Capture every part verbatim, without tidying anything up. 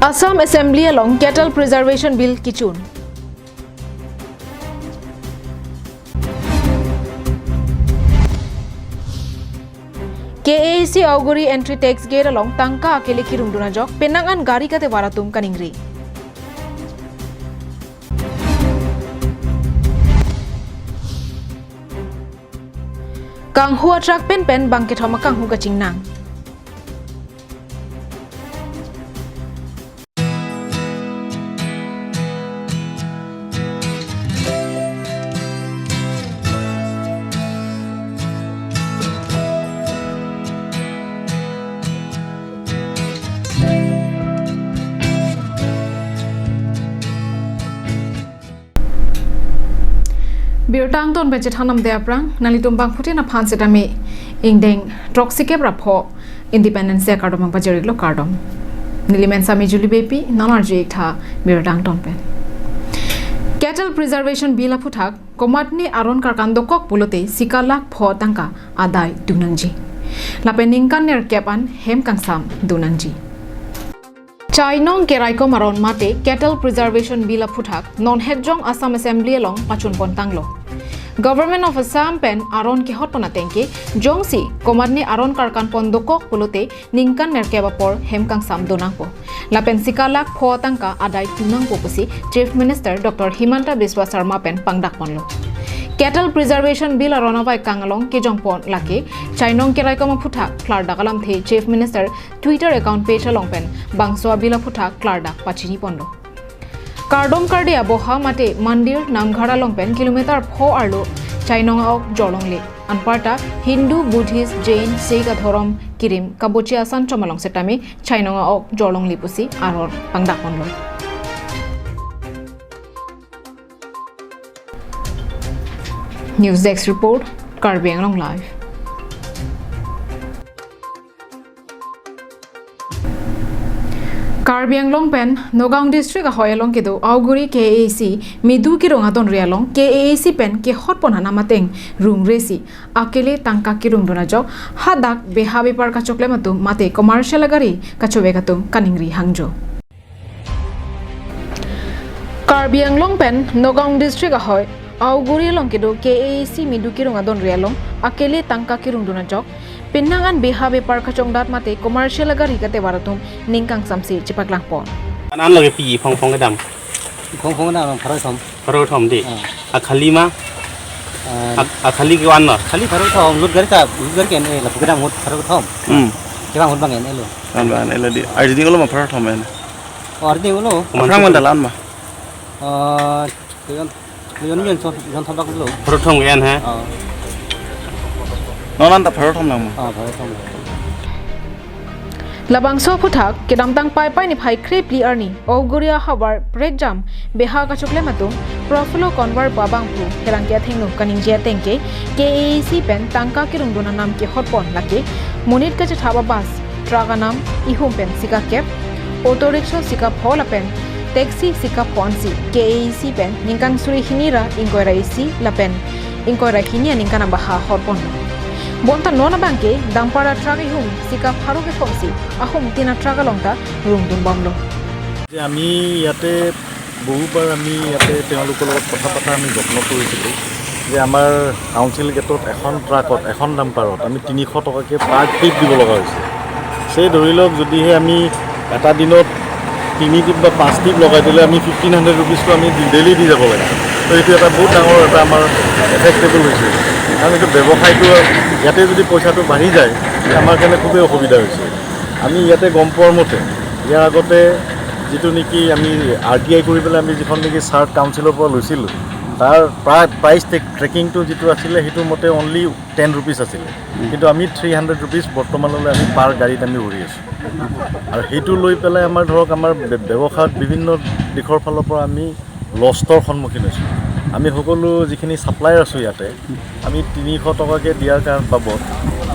Assam Assembly along Cattle Preservation Bill kichun. K A A C Auguri entry tax gate along tangka akele kirungdun ajok penang an gari katevar atum kaningri. Kanghu atruck pen pen bang kethom akanghu kachingnang. Birta angton pen chethan namde aphrang, nanglitum bangphutin aphan setame ingdeng throksi kep ra pho Independence Day akardom nangpajir-iklo, kardom. Neli men Sami Julie Beypi, non arju-ik tha birta angton pen. Cattle Preservation Bill aphuthak komatne aron karkan dokok pulote sika lakh pho tangka adai tu nangji. Lapen ningkan nerkep an hem kangsam do nangji. Chainong keraikom aron mate Cattle Preservation Bill aphuthak non hetjong Assam Assembly along pachun pon tanglo. Government of Assam pen aron kehot pon ateng ke jongsi komatne aron karkan pon dokok pulote ningkan nerkep apor hem kangsam do nangpo. Lapen sika lakh pho tangka adai tu nangpo pusi Chief Minister Doctor Himanta Biswa Sarma pen pangdak ponlo. Cattle Preservation Bill aron avaikang along kejong pon lake Chainong keraikom aphuthak klardak alamthe Chief Minister Twitter account page along pen bangso a-bill aphuthak klardak pachini ponlo. Kardom kardi aboha mate mandir namghar along pen kilometer pho arlo Chainong a-ok jorlongle. Anparta Hindu, Buddhist, Jain, Sikh adhorom kirim kabochi asan chom along setame Chainong a-ok jorlongle pusi aron pangdak ponlo. News Desk Report, Karbi Anglong Live. Karbi Anglong pen Nagaon District ahoi along kedo Auguri K A A C Midu Kirung adonri along K A A C pen kehot pon anam ateng rungresi akele tangka kirungdun ajok hadak beha bepar kachoklem atum mate commercial agari kachovek atum kaningri hangjo. Karbi Anglong pen Nagaon District ahoi Auguri along kedo K A A C Midu Kirung adonri along akele tangka kirungdun ajok penang an beha bepar kachongdat mate commercial agari katevar atum ning kangsamse chepaklang pon. An an lage pi phong phong kedam. Phong phong kedam pharo thom. Pharo thom de. Ah. Akhali ma. Ah. Ak-, akhali ke-an ma. Khali pharo thom, lut gari ta, lut gari ke-en-e, lapu kedam ngut pharo thom. Hmm. Kevang ngut bang en-e lo. An bang en-e lo de. Arjini kolo ma pharo thom en. Oh, arjini kolo. Aphrang man dalan ma. Ah, Leon, Leon Leon so, Leon thom bak lo. Pharo thom ke-en he. Ah. Non an ta pharo thom lang ma. Ah, pharo thom. Labangso aphuthak kedamtang Paipai niphai krepli arni Auguri ahavar prekjam beha kachoklem atum Profilo Conver pu abangphu pherangke athengno kaningje ateng ke K A A C pen tangka kirungdun anam kehot pon lake monit kachethap a-bus, truck anam ihum pen sika kep, auto rickshaw sika pho lapen taxi sika pho ansi K A A C pen ningkan suri hini ra ingkoi ra isi lapen ingkoi ra hini aningkan abaha hot ponlo. Bonta non abang ke dumper a-truck ihum sika pharo kethom si ahum tin a-truck along ta rungdun bomlo. যে আমি ইয়াতে বহুবাৰ আমি ইয়াতে তেওঁলোকৰ লগত কথা পতা আমি যত্ন কৰিছিলোঁ যে আমাৰ কাউন্সিল গেটত এখন ট্ৰাকত, এখন ডাম্পাৰত আমি তিনিশ টকাকৈ পাৰ ট্ৰিপ দিব লগা হৈছে। সেই ধৰি লওক, যদিহে আমি এটা দিনত তিনি ট্ৰিপ বা পাঁচ ট্ৰিপ লগাই দিলে আমি ফিফটিন হাণ্ড্ৰেড ৰুপিজটো আমি ডেইলি দি যাব লাগে। তো এইটো এটা বহুত ডাঙৰ এটা আমাৰ এফেক্টেবল হৈছে, কাৰণ এইটো ব্যৱসায়টো ইয়াতে যদি পইচাটো বাঢ়ি যায়, তেতিয়া আমাৰ কাৰণে খুবেই অসুবিধা হৈছে। আমি ইয়াতে গম পোৱাৰ মতে, ইয়াৰ আগতে যিটো নেকি আমি আৰ টি আই কৰি পেলাই আমি যিখন নেকি চাৰ্ট কাউন্সিলৰ পৰা লৈছিলোঁ, তাৰ প্ৰায় প্ৰাইচ ট্ৰেক-, ট্ৰেকিংটো যিটো আছিলে, সেইটো মতে অনলি টেন ৰুপিজ আছিলে। কিন্তু আমি থ্ৰী হাণ্ড্ৰেড ৰুপিজ বৰ্তমানলৈ আমি পাৰ গাড়ীত আমি ভৰি আছোঁ। আৰু সেইটো লৈ পেলাই আমাৰ, ধৰক, আমাৰ ব্য-, ব্যৱসায়ত বিভিন্ন দিশৰ ফালৰ পৰা আমি লষ্টৰ সন্মুখীন হৈছোঁ। আমি সকলো যিখিনি ছাপ্লায়াৰ আছোঁ ইয়াতে, আমি তিনিশ টকাকৈ দিয়াৰ কাৰ-, বাবদ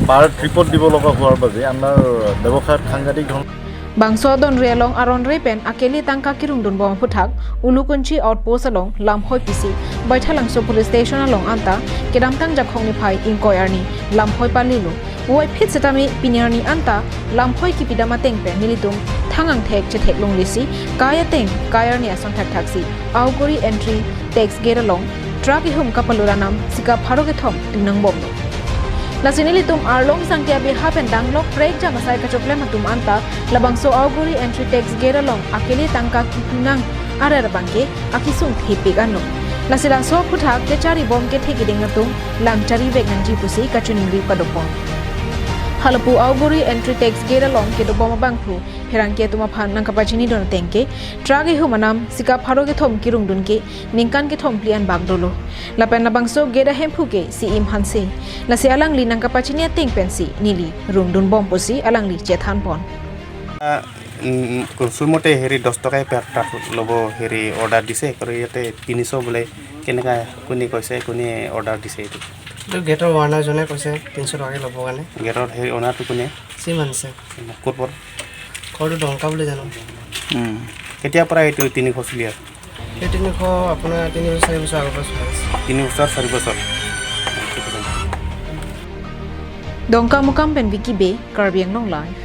পাৰ ট্ৰিপত দিব লগা হোৱাৰ বাবে আমাৰ ব্যৱসায়ত সাংঘাতিক ধৰণৰ Bangso adonri along aron re pen akele tangka kirungdun bom aphuthak Ulukunchi outpost along lamhoi pisi Baithalangso police station along anta kedamtang Jakhong niphai ingkoi arni lamhoi palilo. Puvoiphit setame pini arni anta lamphoi kipidam ateng pen nelitum thang angthek chetheklonglesi kai ateng kai arni ason thakthaksi Auguri entry tax gate along truck ihum kapalut anam sika pharo kethom tunang bomlo. Lasi nelitum Arlong Sangti abeha pen danglok prekjam asai kachoklem atum anta labangso Auguri entry tax gate along akele tangka kitunang arer abangke akisung thepik anlo. Lasi laso aphuthak kechari bom kethe keding atum lang charivek nangji pusi kachiningri padopon. Halapu Auguri entry tax gate along kedobom abangphu pherangke atum aphan nangkapachinidun ateng ke truck ihum anam sika pharo kethom kirungdun ke ningkan kethom phli an bak dolo. Lapen labangso gate ahemphu ke si Im Hanse. Lasi alangli nangkapachini ateng pensi neli rungdun bom pusi alangli chethanpon. Ah, mm, mm, kursur mote heri dos tokai per truck lobo heri order dise, kori yate tiniso bole keneka kuni koise, kuni order dise itu. এইটো গেটৰ অনাৰজনে কৈছে তিনিশ টকাকৈ ল'বৰ কাৰণে। গেটৰ সেই অনাৰটো কোনে? চি মানছে। কোন ক'ৰ? ঘৰটো ডংকা বুলি জানো। উম। কেতিয়াৰ পৰা এইটো তিনিশ চলি আছে? এই তিনিশ আপোনাৰ তিনি বছৰ, চাৰি বছৰ আগৰ পৰা চলি আছে। তিনি বছৰ, চাৰি বছৰ। Dongkamukam pen Vicky Bey, Karbi Anglong Live.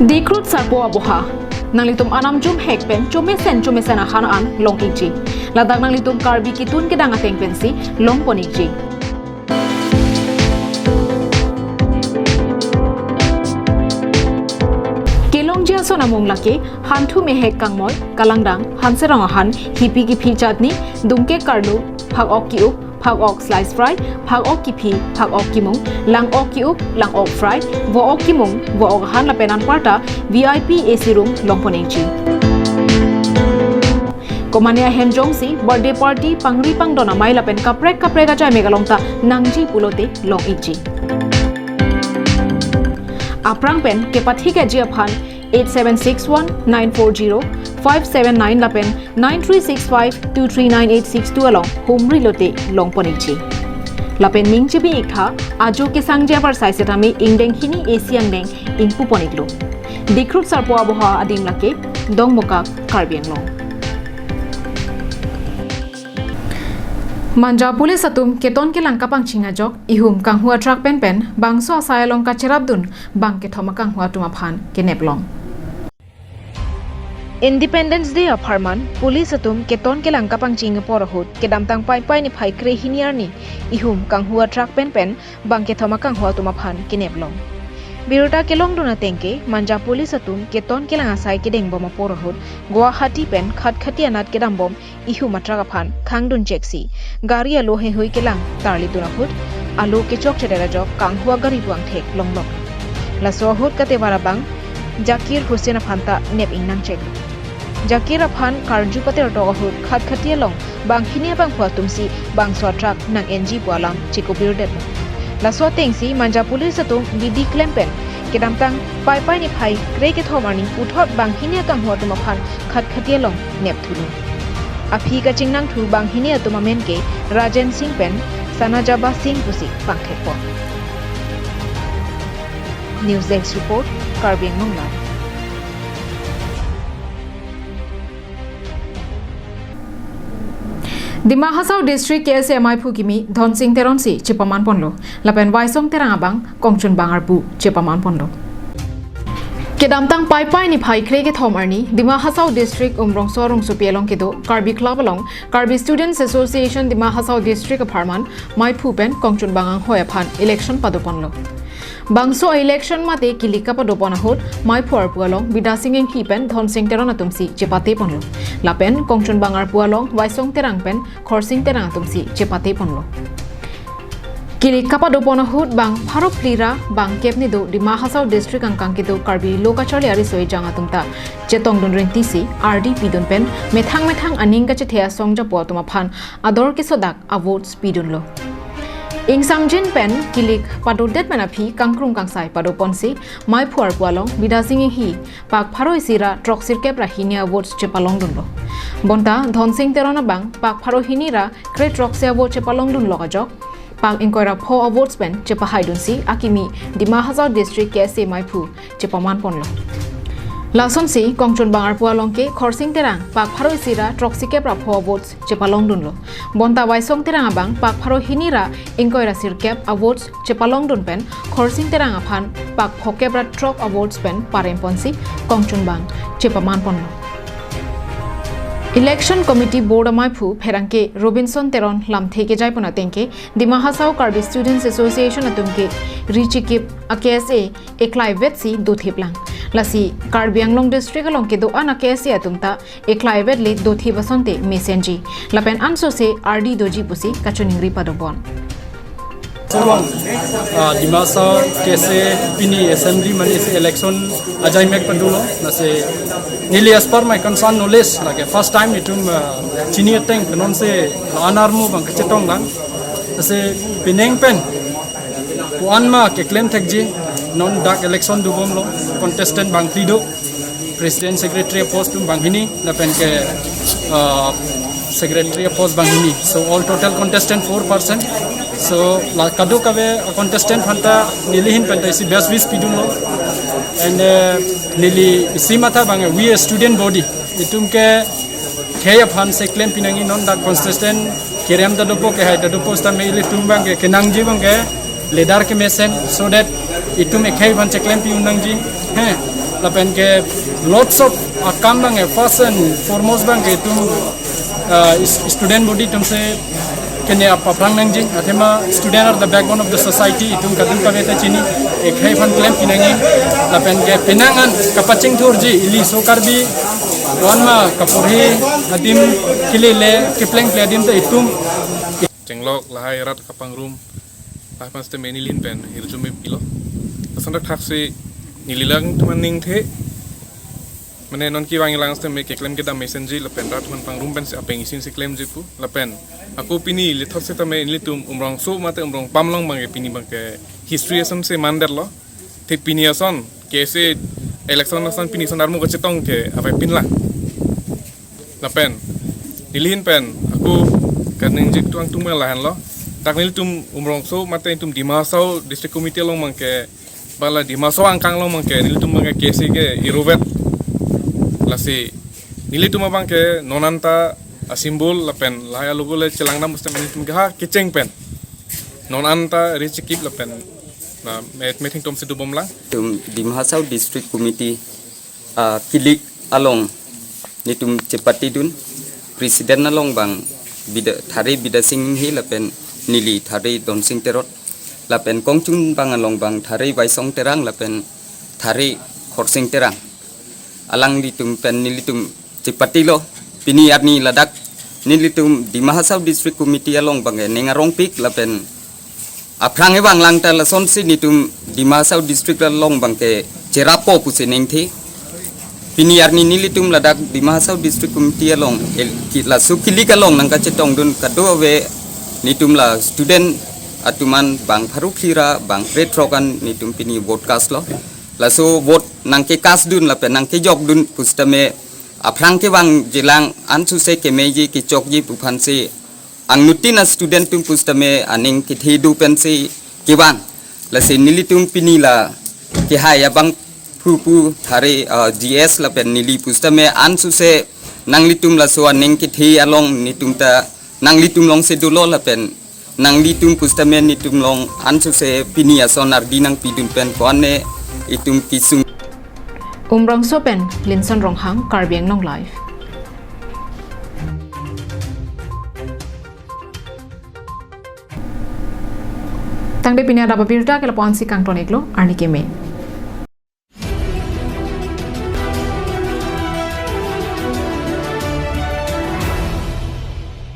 Dikrut sarpo aboha. Nanglitum anam jumhek pen chomesen chomesen ahan an long ikji. Ladak nanglitum Karbi kitun kedang ateng pensi longpon ikji. Kelongji ason amung lake Hanthu Mehek Kangmoi, Kalangdang, Hanserong ahan, hipi kiphi chatni, dungke karlu, phak-ok ki-up, phak-ok slice fry, phak-ok kiphi, phak-ok kimung, lang-ok ki-up, lang-ok fry, vo-ok kimung, vo-ok ahan lapen anparta V I P A C room longpon ikji. Komane ahem jongsi birthday party, pangri pangdon amei lapen kaprek kaprek ajai mek along ta nangji pulote long ikji. Aphrang pen kepathikji aphan eight seven six one nine four zero five seven nine lapen nine three six five two three nine eight six two along humri lote longpon ikji. Lapen ning chibi iktha ajo kesangji apar sai setame ingdeng hini A C angdeng ingpupon iklo. Dikrut sarpo aboha adim lake Dongmukak, Karbi Anglong. Manja police atum keton kelang kapangching ajok ihum kanghu atruck pen pen bangso asai along kacherapdun bang kethom akanghu atum aphan keneplong. Independence Day apharman police atum keton kelang kapangching apor ahut kedamtang Paipai niphai krehini arni ihum kanghu atruck pen pen bang kethom akanghu atum aphan keneplong. Birta kelongdun ateng ke Manja police atum keton kelang asai kedengbom apor ahut Guwahati pen Khatkhati anat kedambom ihum atruck aphan khangdun cheksi gari alo heihui kelang tarlidun ahut alo kechokchedet ajok kanghu agari pu angthek longlok. Laso ahut katevar abang Zakir Hussain aphan ta nep ingnang chek. Zakir aphan karju patertok ahut Khatkhati along banghini abangphu atumsi bangso atruck nang-enji pu alam chekobirdet. Laso atengsi Manja police atum bidi klem pen kedamtang Paipai niphai kre kethom arni puthot banghini akanghu atum aphan Khatkhati along nepthulo. Aphi kachingnangthu banghini atum amen ke Rajen Singh pen Sanajaba Singh pusi pangthekpo. News Desk Report, Karbi Anglong Live. Dima Hasao District K S A meiphu kimi Dhonsing Teron si chepaman ponlo. Lapen Waisong Terang abang Kongchun Bangarpu chepaman ponlo. Kedamtang Paipai niphai kre kethom arni Dima Hasao District Umrongso arongsopi along kedo Karbi Club along Karbi Students Association Dima Hasao District apharman meiphu pen Kongchun Bang anghoi aphan election padoponlo. Bangso election mate kilik kapadopon ahut meiphu arpu along Bidya Sing Enghi pen Dhonsing Teron atumsi chepate ponlo. Lapen Kongchun Bangarpu along Waisong Terang pen Khorsing Terang atumsi chepate ponlo. Kilik kapadopon ahut bang pharo phli ra bang kepni do Dima Hasao District angkang kedo Karbi lo kacharli ariso ejang atum ta chetongdun ringtisi ardi pidun pen methang methang aning kachethe asong japo atum aphan ador kesodak avotes pidunlo. Ingsamjin pen kilik padodet pen aphi kangkrung kangsai padoponsi meiphu arpu along Bidya Sing Enghi pak pharo isi ra throksirkep ra hini avotes chepalongdunlo. Bonta Dhonsing Teron abang pak pharo hini ra kre throksi avote chepalongdunlok ajok pak ingkoi ra pho avotes pen chepahaidunsi akimi Dima Hasao District K S A meiphu chepaman ponlo. Lasonsi Kongchunbang arpu along ke Khorsing Terang pak pharo isi ra throksi kep ra pho votes chepalongdunlo. Bonta Waisong Terang abang pak pharo hini ra ingkoi ra sirkep a votes chepalongdun pen Khorsing Terang aphan pak phokep ra throk a votes pen parem ponsi Kongchunbang chepaman ponlo. Election Committee Board amaiphu pherangke Robinson Teron lamthe kejai pon ateng ke Dima Hasao Karbi Students Association atum ke richikip a K S A eklai vetsi dothip lang. Lasi Karbi Anglong District along kedo-an a K S A atum ta eklai vet le dothip asonte mesenji. Lapen ansose ardi doji pusi kachiningri padobon. Ah, Dima Hasao K S A pini assembly mane isi election ajai mek padulo. Lasi neli as per my concern knowledge lake first time itum, ah, chini ateng penonsi la-an armu bang kachetong lang. Lasi penang pen ko-an ma keklem thekji, non dak election dobomlo, contestant bang phli do, president secretary post atum bang hini, lapen ke, uh, secretary post bang hini. So all total contestant four person. So la kadokave contestant aphanta neli ahin penta isi best wish pidunlo. And, uh, neli isi matha bang we a student body. Itum ke khei aphan si klem pinangji, non dak contestant kerem ta dopo, kehai ta dopo, sitame ilitum bang ke kenangji bang ke leader kemesen, so that itum ekhei aphan si klem pi un nangji. He, lapen ke lots of akam bang ke first and foremost bang ke itum, uh, is-, student body atum si kene ap-, aphrang nangji, athema student are the backbone of the society, itum kadokave ta chini, ekhei aphan klem pinangji, lapen ke penang an kapachingthurji, ili so Karbi, wan ma kaporhi adim kelele kepleng ple adim ta itum. Chenglok lahai rat kapangrum, lahai aphan sitame neli ahin pen hirjume pilo. Lason thakthak si neli lang teman ningthe, mane non kevang lang sitame keklem kedam mesenji lapen rat aphan pangrum pensi apeng isin si klemji pu. Lapen ako pini lethot sitame nelitum Umrongso mate Umrongpam along bang ke pini bang ke history asonsi mandetlo. Te pini ason K S A election ason pini ason armu kachetong ke avepin lang. Lapen neli ahin pen ako kaningje tuang tum lahenlo. Dak nelitum Umrongso mate itum Dima Hasao District Committee along bang ke, bala Dima Hasao angkang along bang ke nelitum bang ke K S A ke iruvet. Lasi nelitum abang ke non anta a symbol lapen lahai a logo le chelangdam pusitame nelitum ke ha kecheng pen non anta richikip lapen na met meeting atum si dobom lang. Itum Dima Hasao District Committee, ah, kilik along nelitum chepatidun, president along bang Bida-, thare Bidya Sing Enghi lapen neli thare Donsing Terot, lapen Kongchunbang along bang thare Waisong Terang lapen thare Khorsing Terang. Alanglitum pen nelitum chepatilo, pini arni ladak nelitum Dima Hasao District Committee along bang ke ning arongpik lapen aphrang evang lang ta lasonsi nelitum Dima Hasao District along bang ke cherappo pusi ningthe. Pini arni nelitum ladak Dima Hasao District Committee along el-, ki-, laso kilik along nangkachetongdun kadokave nelitum la student atum an bang pharo phli ra bang krethrok an nelitum pini vote cast lo. Laso vote nangkecast dun lapen nangkejokdun pusitame aphrang kevangji lang ansose kemeji kechokji pu aphansi angnutin a student atum pusitame aning kethe do pensi kevang. Lasi nelitum pini la kehai abangphu pu thare, ah, G S lapen neli pusitame ansose nanglitum laso aning kethe along nelitum ta nanglitum alongsi dolo lapen nanglitum pusitame nelitum along ansose pini ason ardi nangpidun pen ko-an ne itum kesung. Umrongso pen Linson Ronghang, Karbi Anglong Live. Tangte pini adap abirta ke lapu-an si kangton-iklo, arni keme.